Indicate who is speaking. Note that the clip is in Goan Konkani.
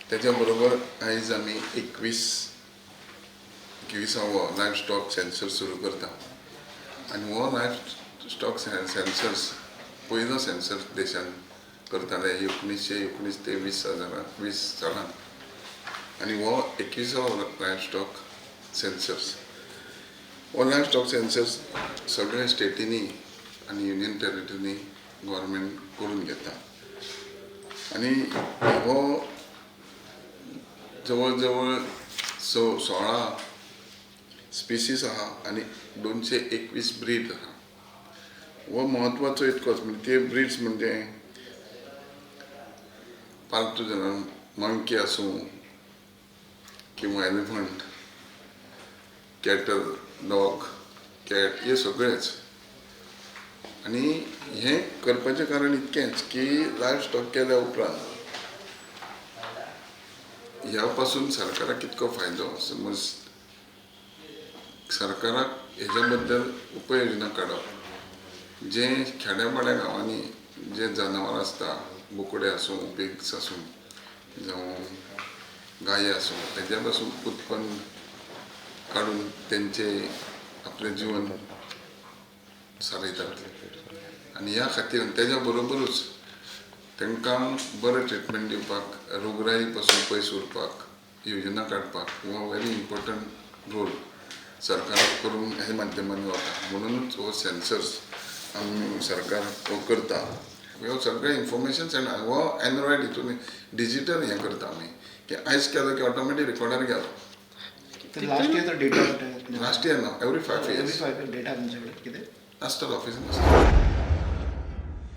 Speaker 1: त्याच्या बरोबर आयज आमी 21वांो लायफ स्टॉक सेन्सर सुरू करता आनी हो लायफ स्टॉक सेन्सर्स पयलो सेन्सर देशान करताले 1919 ते 20,000 20 सालान आनी हो 21वो लायफ स्टॉक सेन्सर्स. हो लायफ स्टॉक सेन्सर्स सगळ्या स्टेटींनी आनी युनियन टेरिटरींनी गव्हर्मेंट करून घेता आनी हो जवळ जवळ 16 स्पिसीस आहा आनी 221 ब्रीड आहा. हो म्हत्वाचो इतकोच म्हणजे ते ब्रिड्स म्हणजे पालतू जनावर, मंकी आसूं किंवा एलिफंट, कॅटल, डॉग, कॅट, हे सगळेच. आनी हें करपाचें कारण इतकेंच की लायफ स्टॉक केल्या उपरांत ह्या पासून सरकाराक कितको फायदो. समज सरकाराक हेज्या बद्दल उपाय योजना काडप, जे खेड्या पाड्या गांवांनी जे जनावरां आसता, बोकडे आसूं, पिग्स आसूं, जावं गायी आसूं, तेज्या पासून उत्पन्न काडून तेंचे आपलें जिवन सारयतात. आनी ह्या खातीर तेज्या बरोबरूच तांकां बरें ट्रिटमेंट दिवपाक, रोगराई पासून पयस उरपाक योजना काडपाक हो व्हेरी इम्पोर्टंट रोल सरकाराक करूंक हे माध्यमान वता. म्हणुनूच हो सेन्सर्स आमी सरकार हो करता. ह्यो सगळें इन्फॉर्मेशन सेंड हो एन्ड्रॉयड हितून डिजिटल हें करता आमी की आयज केलो की ऑटोमॅटीक रिकॉर्डार गेलो.
Speaker 2: Last year data?
Speaker 1: Last year ना, एवरी 5
Speaker 2: एवरी
Speaker 1: इयर्स.
Speaker 2: 5 डेटा तुमच्याकडे कितें?
Speaker 1: आसतलो, ऑफिसान आसतलो.